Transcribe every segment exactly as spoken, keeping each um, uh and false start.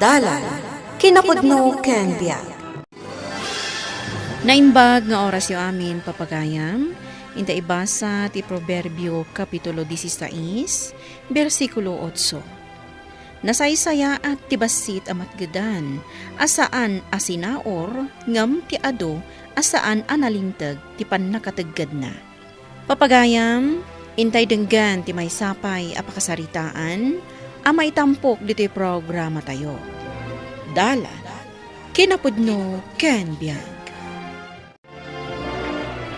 Dalan, kinapudno ken biag. Naimbag nga orasyo amin, papagayam. Inta ibasa ti Proverbio, Kapitulo dieciséis, bersikulo otso. Nasaysayaat ti bassit a matgedan a saan a sinaur, ngem ti adu a saan a nalinteg ti pannakateggedna. Papagayam, intay denggen ti maysa pay a pakasaritaan a maitampok ditoy programatayo. Dalan, kinapudno ken biag.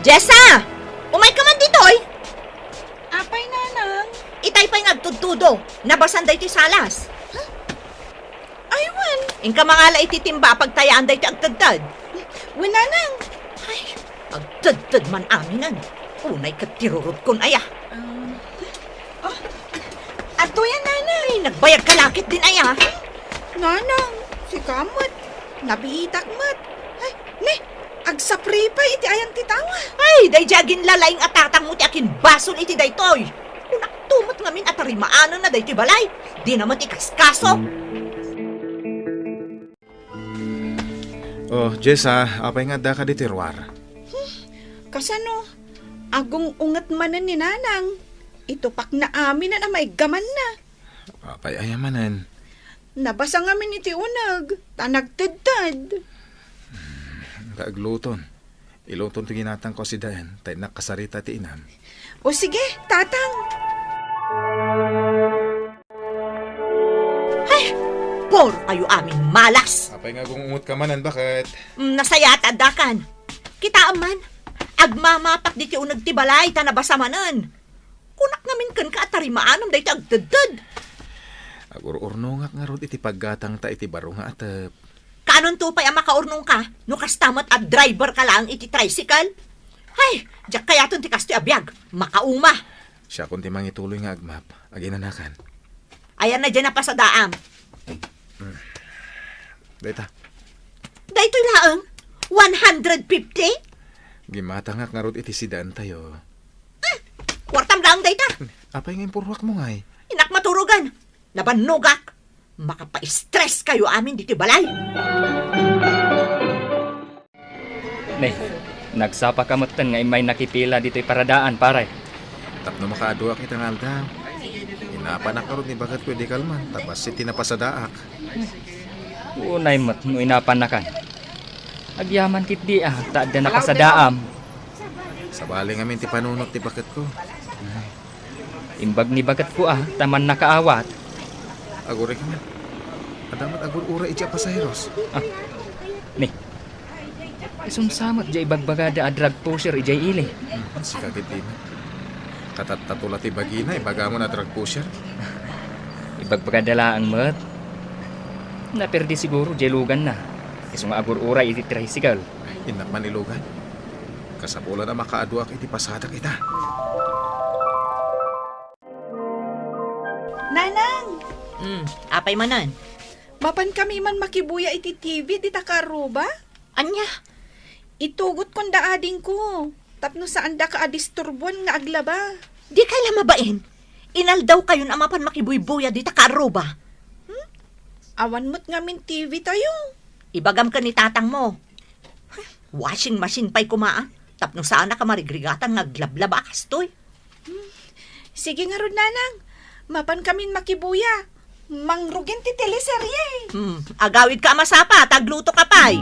Jessa! Umayka man ditoy! Apay, Nanang? Itay pay nga agtudtudo. Nabasan daytoy salas. Ay, wen. Inka mangala iti timba a pagtayaan daytoy agtedted. Wen, Nanang. Ay, agtedted man aminen. Unay ket ti rurudkon aya. Um, oh, adtoy, Nanang. Ay, nagbayag ka lakit din aya. Nanang, sika met. Nabiitak met. Ay, ne, agsapri pay iti ayang ti tawa. Ay, daydiay aginlalaing a tatangmo ti akinbasol iti daytoy. Kunakto met ngamin a tarimaanenna daytoy balay. Dina met ikaskaso. Oh, Jessa, apay nga addaka ditoy ruar? Hmm, kasano? Agung-unget manen ni Nanang. Itupakna aminen a maiggamanna. Apay aya manen? Nabasa ngamin iti uneg, ta nagtedted. Hmm, agluton. Iluton ti ginatangko a sidaen, ta innak kasarita ti inam. O sige, Tatang. Ay, puro kayo amin malas. Apay nga agung-unget ka manen, baket? Mm, nasayaat addakan. Kitaem man, agmamapak ditoy uneg ti balay, ta nabasa manen. Kunak ngamin kenka a tarimaanam daytoy agtedted. Agur-urnongak ngarud iti paggatangta iti baro nga atep. Kaanonto pay a makaurnongka no kasta met a driver ka laeng iti tricycle? Hay, diak kayaten ti kastoy a biag. Makauma. Siakon ti mangituloy nga agmap. Aginanakan. Ayanna diay napasadaam. Hmm. Dayta. Daytoy laeng? One hundred fifty? Gimatangak ngarud iti sidaentayo. Hmm, kuartam laeng dayta. Apay nga impurruakmo ngay? Innak maturogen. Nabannogak. Makapa-stress kayo amin ditoy balay. Ne, nagsapaka metten nga immay nakipila ditoy paradaan, pare. Tapno makaaduak ita nga aldaw. Inapanak ngarud ni baketko idi kalman, ta bassit ti napasadaak. Unay met no inapanakan. Agyaman ketdi a, ta adda napasadaam. Sabali ngamin ti panunot ti baketko. Imbag ni baketko a, ta mannakaawat. Aguray ka man. Adda met agur-uray idiay a pasaheros. Ah, ni. Isu sa met diay ibagbagada a drug pusher idiay ili. Hmm, sika ketdi met. Katattato la ti bagina, ibagamon a drug pusher. Ibagbagada laeng met. Naperdi siguro diay luganna. Isu nga agur-uray iti tricycle. Innak man ilugan. Kasapulan a makaaduak iti pasadak ita. Nanang! Hmm, apay manen? Mapan kami man makibuya iti T V dita kaarruba? Ania? Itugotkon da adingko, tapno saandaka a disturbuan nga aglaba. Dikay la mabain. Inaldawkayon a mapan makibuybuya dita kaarruba. Hmm? Awan met ngamin T V tayo. Ibagam ken ni tatangmo. Washing machine pay koma, a, tapno saanaka marigrigatan nga aglablaba a kastoy. Hmm. Sige ngarud, Nanang. Mapan kamin makibuya. Mangrugin ti teleserye. Hmm. Agawidka a masapa, ta aglutoka pay.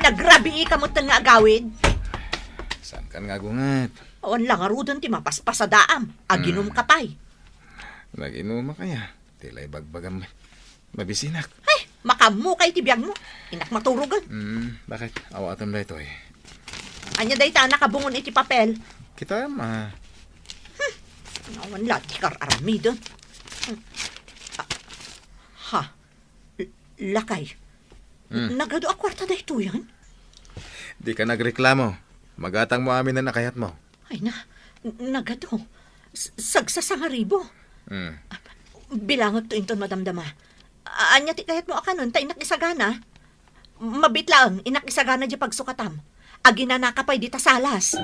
Nagrabii ka metten nga agawid. Saankan nga agunget? Awan la ngaruden ti mapaspasadaam. Aginumka pay. Naginumak aya. Ti la ibagbagam. Mabisinak. Ay, makaammo kay ti biagmo. Innak maturogen. Hmm, bakit? Awatem daytoy. Ania dayta a nakabungon iti papel? Kitaem, a. Hmm. Awan la ti kar-aramiden. Hmm. Ah. Ha. L-, lakay. Hmm. Nagadu a kuarta daytoyen? Dika nagreklamo. Magatangmo aminen a kayatmo. Ay na, n-, nagadu. S-, sagsasangaribo. Hmm. Bilangekto inton madamdama. A-, ania ti kayatmo a kanen ta innak isagana? Mabiit laeng, innak isagana diay pagsukatam. Aginanaka pay dita salas.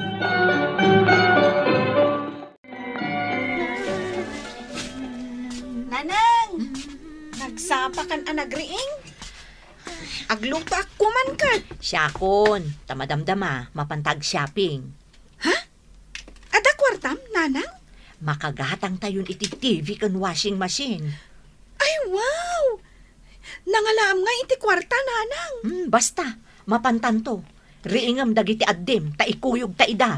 Nanang, nagsapakan a nagriing? Aglutoak koman ket. Siakon, ta madamdama, mapanta ag-shopping. Ha? Adda kuartam, Nanang? Makagatangtayon iti T V ken washing machine. Ay, wow! Nangalaam nga iti kuarta, Nanang. Hmm, basta, mapantanto. Riingem dagiti addim, ta ikuyogta ida.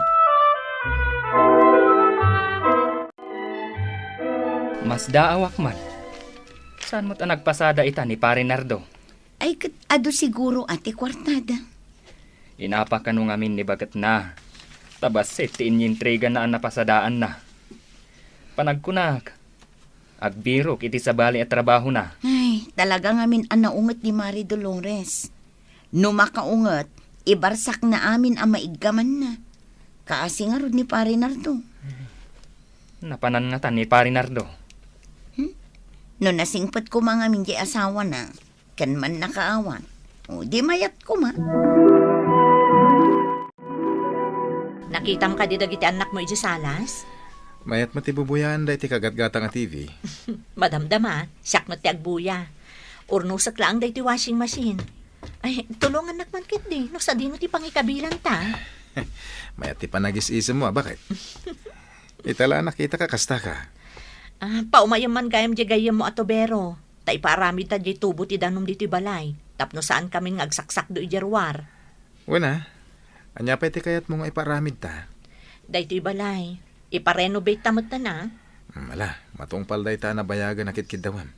Masdaawak man. Saan met a nagpasada ita ni Pare Nardo? Ay, ket adu siguro a ti kuartada. Inapa kano ngamin ni baketna. Ta bassit ti inyintrigana a napasadaanna. Panagkunak, agbirok iti sabali a trabahona. Ay, talaga ngamin a naunget ni Mare Dolores. No makaunget, ibarsakna amin a maiggamanna. Kaasi ngarud ni Pare Nardo. Napanan ngata ni Pare Nardo? Hmm? No nasingpet koma ngamin diay asawana, ken mannakaawat, o di mayat koma. Nakitam kadi dagiti annakmo idiay salas? Mayat met ti bubuyaanda iti kagatgatang a T V. Madamdama, siak met ti agbuya. Urnosek laeng daytoy washing machine. Ay, tulongannak man ketdi, no sadino ti pangikabilanta. Mayat ti panagis-isemmo a, baket? Ita la a nakitaka, kastaka. Ah, paumayem man gayam diay gayyemmo a tubero, ta ipaaramidta diay tubo ti danum ditoy balay, tapno saankamin nga agsaksakdo idiay ruar. Wen a, ania pay ti kayatmo nga ipaaramidta? Daytoy balay, iparenovateta metten a. Hmm, ala, matungpal dayta a nabayagen a kitkiddawem.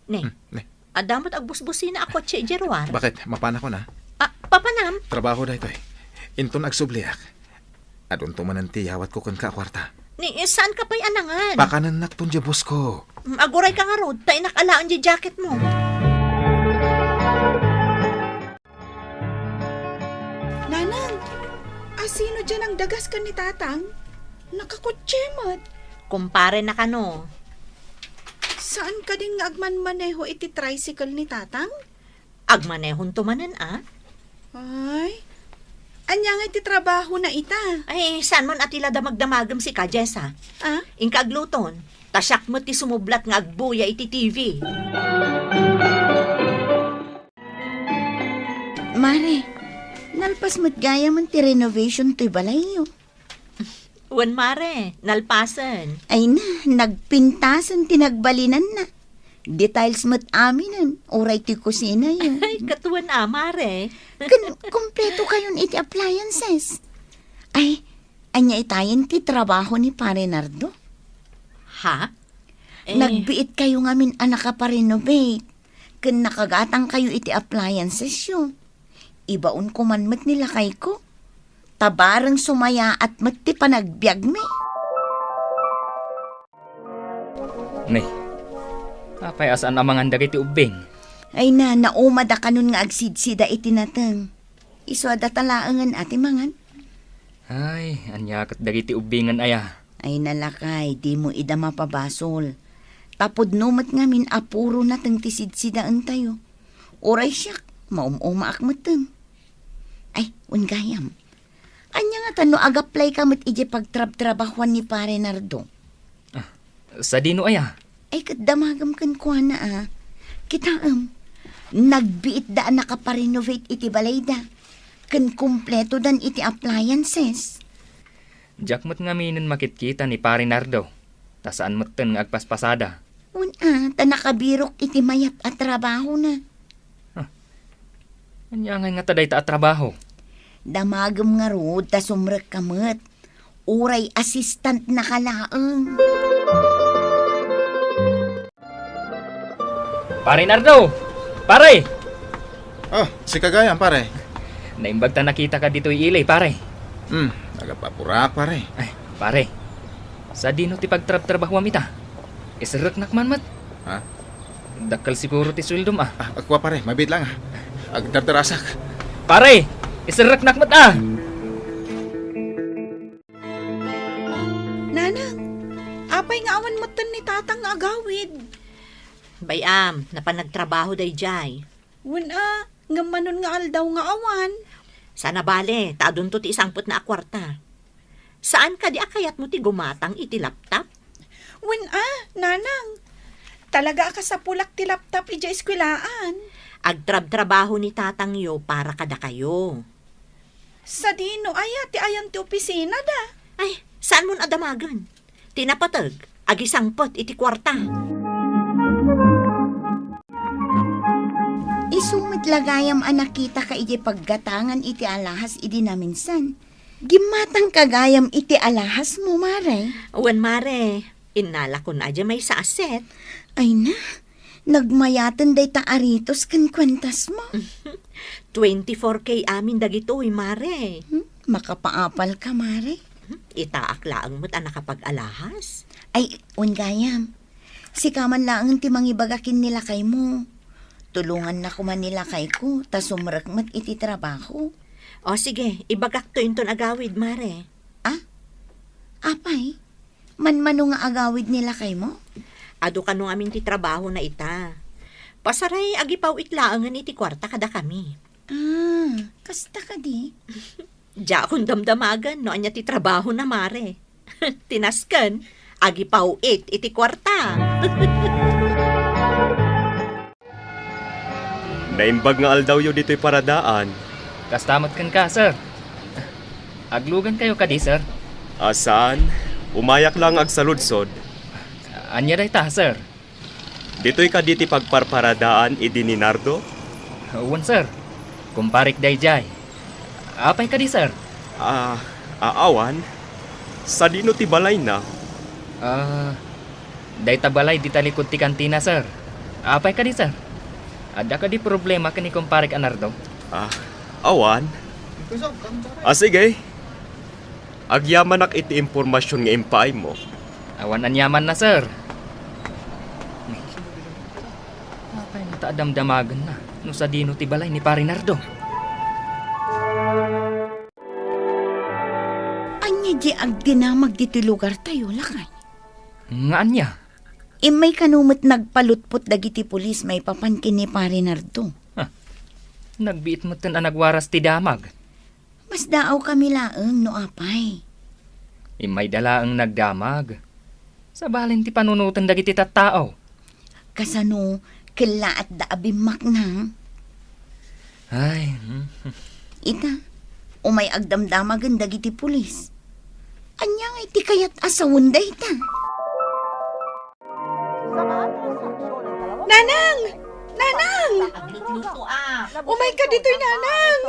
Ne, Hmm, ne. Adda met agbusbusina a kotse idiay ruar. Baket, mapanakon a? Ah, papanam? Trabaho daytoy. Inton agsubliak, adunto manen ti yawatko kenka a kuarta. Ni, saanka pay a nangan? Pakanennakton diay busko. Mm, agurayka ngarud, ta inak alaen diay jacketmo. Nanang, asino diay nangdagas ken ni Tatang? Nakakotse met. Kumpare na kano. Saan kadin nga agmanmaneho iti tricycle ni Tatang? Agmanehonto manen a? Ay, ania nga iti trabahona ita? Ay, saan man a ti la damagdamagem sika, Jessa? Ah? Inka agluton, ta siak met ti sumublat nga agbuya iti T V. Mare, nalpas met gayamen ti renovation toy balayyo. Wen, mare, nalpasen. Ay na, nagpintasen ti nagbalinanna. Details met aminen, uray ti kusinayo. Ay, ket wen a, mare. Ken, kumpleto kayon iti appliances. Ay, ania itayen ti trabaho ni Pare Nardo? Ha? Eh. Nagbiit kayo ngamin a nakaparenovate, ken nakagatang kayo iti appliances yo. Ibaon ko man met ni lakayko. Ta bareng sumayaat met ti panagbiagmi. Ne, apay a saan a mangan dagiti ubbing? Ay na, naumada kanon nga agsidsida iti nateng. Isu a data laengen a ti mangan. Ay, ania ket dagiti ubbingen aya? Ay na lakay, dimo ida mapabasol. Ta pudno met ngamin a puro nateng ti sidsidaentayo. Uray siak, maum-umaak metten. Ay, wen gayam. Ania ngata no ag-apply ka met idiay pagtrabtrabahuan ni Pare Nardo? Ah, sadino aya? Ay, ket damagem kenkuana a. Kitaem, nagbiitda a nakaparenovate iti balayda, ken kumpletodan iti appliances. Diak met ngaminen makitkita ni Pare Nardo, ta saan metten nga agpaspasada. Wen a, ta nakabirok iti mayat a trabahona. Ah, ania ngay ngata dayta a trabaho? Damagem ngarud ta sumrekka met. Uray assistant na ka laeng. Pare Nardo! Pare! Oh, sika gayam, pare. Naimbag ta nakita ka ditoy ili, pare. Hmm, nagapapurak, pare. Ay, pare. Sadino ti pagtrabtrabahuam ita? Iserreknak man met. Ha? Dakkel siguro ti sueldom, a. Ah, kua, pare, mabiit lang, a. Agdardarasak. Pare, iserreknak met, a. Nanang, apay nga awan metten ni Tatang nga agawid? Bay-am, napan nagtrabaho daydiay. Wen a, ngem manon nga aldaw nga awan? Saan a bale, ta adunto ti isangpetna a kuarta. Saan kadi a kayatmo ti gumatang iti laptop? Wen a, Nanang. Talaga a kasapulak ti laptop idiay eskuelaan. Agtrabtrabaho ni tatangyo para kadakayo. Sadino aya ti ayan ti opisina da? Ay, saanmon a damagen. Ti napateg, agisangpet iti kuarta. Isu met la gayam a nakitaka idiay paggatangan iti alahas idi naminsan. Gimmatangka gayam iti alahasmo, Mare. Wen, Mare. Innalakon a di maysa a set. Ay na, nagmayaten dayta aritos ken kuentasmo. Twenty-four K amin dagitoy, Mare. Hmm, makapaapalka, Mare. Hmm, itaak laeng met a nakapag-alahas. Ay, wen gayam. Sika man laengen ti mangibaga ken ni lakaymo. Tulongannako man ni lakayko, ta sumrek met iti trabaho. O sige, ibagakto inton agawid, Mare. Ah? Apay? Manmano nga agawid ni lakaymo? Adu kano ngamin ti trabahona ita. Pasaray, agipaw-it laengen iti kuarta kadakami. Ah, kasta kadi? Diakon damdamagen no ania ti trabahona, Mare. Ti nasken, agipaw-it iti kuarta. Naimbag nga aldawyo ditoy paradaan. Kasta met kenka, sir. Aglugankayo kadi, sir? A, saan. Umayak la nga agsaludsod. Ania dayta, sir? Ditoy kadi ti pagparparadaan idi ni Nardo? Wen, sir. Kumparek daydiay. Apay kadi, sir? A, a, awan. Sadino ti balayna? A, dayta balay dita likud ti kantina, sir. Apay kadi, sir? Adda kadi problema ken ni kumparek a Nardo? A, awan. A, sige. Agyamanak iti impormasion nga impaaymo. Awan aniamanna, sir. Apay ngata a damdamagenna no sadino ti balay ni Pare Nardo? Ania diay agdinamag ditoy lugartayo, lakay? Nga ania? Immay kano met nagpalutpot dagiti pulis maipapan ken ni Pare Nardo. Ha. Nagbiit metten a nagwaras ti damag. Masdaawkami laeng no apay. Immayda laeng nagdamag. Sabalen ti panunoten dagiti tattao. Kasano, kellaatda a bimmaknang? Ay, hmm. Ita, umay agdamdamagen dagiti pulis. Ania ngay ti kayat a sawen dayta? Nanang! Nanang! Umayka ditoy, Nanang!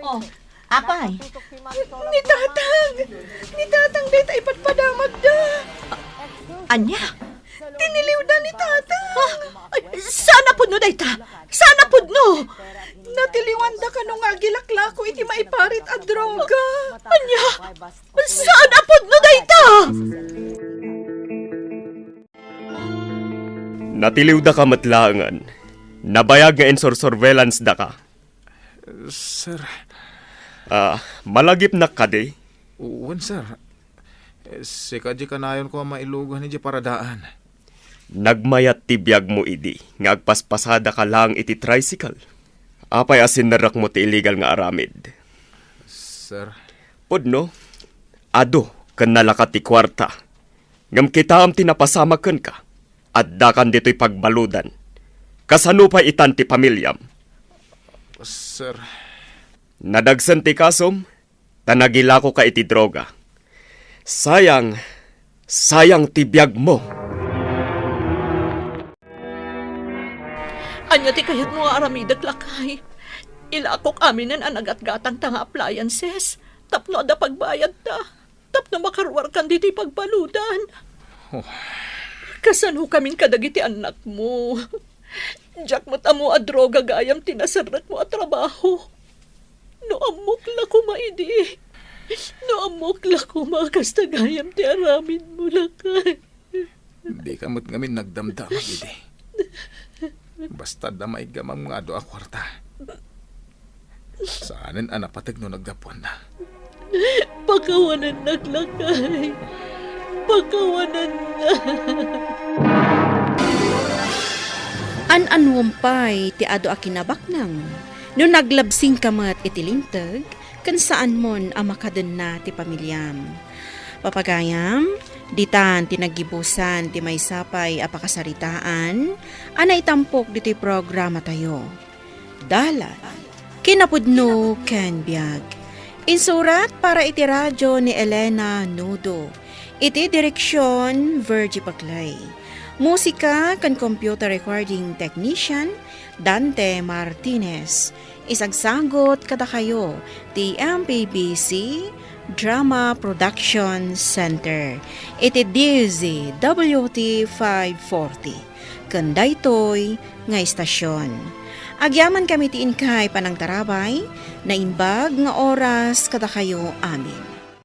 Oh, apay? Ni Tatang! Ni Tatang dayta ipadpadamagda! Ania? Tiniliwda ni Tatang! Ah, saan a pudno dayta? Saan a pudno? Natiliwanda kano nga agilaklako iti maiparit a droga. Ania? Saan a pudno dayta? Natiliwdaka met laengen. Nabayag nga insursurveillance-daka. Sir. Ah, malagipnak kadi? Wen, sir. Sika di kanayonko a mailugan idiay paradaan. Nagmayat ti biagmo idi nga agpaspasadaka laeng iti tricycle. Apay a sinnerekmo ti illegal nga aramid? Sir. Pudno, adu ken nalaka ti kuarta. Ngem kitaem ti napasamak kenka. Addakan ditoy pagbaludan. Kasano pay itan ti pamiliam? Sir. Nadagsen ti kasom, ta nagilakoka iti droga. Sayang, sayang ti biagmo. Ania ti kayatmo nga aramidek, lakay? Ilakok aminen a nagatgatangta nga appliances tapno adda pagbayadta, tapno makaruarkan ditoy pagbaludan. Oh. Kasano kamin kadagiti annakmo? Diak met ammo a droga gayam ti naserrekmo a trabaho. No ammok la koma idi. No ammok la koma a kasta gayam ti aramidmo, lakay. Dika met ngamin nagdamdamag idi. Basta adda maiggamam nga adu a kuarta. Saanen a napateg no naggapuanna. Pakawanennak, lakay. Pakawanennak. An-anuem pay ti adu a kinabaknang no naglabsingka met iti linteg ken saanmon a makadenna ti pamiliam. Papagayam, Ditan ti naggibusan ti maysa pay a pakasaritaan a naitampok ditoy programatayo. Dalan, kinapudno ken biag. Insurat para iti radio ni Elena Nudo. Iti direksyon, Virgie Paclay. Musika ken computer recording technician, Dante Martinez. Isagsagot kadakayo ti M P B C Drama Production Center iti D Z W T five forty. Ken daytoy nga istasyon. Agyaman kami ti inkay panangtarabay, naimbag nga oras kadakayo amin.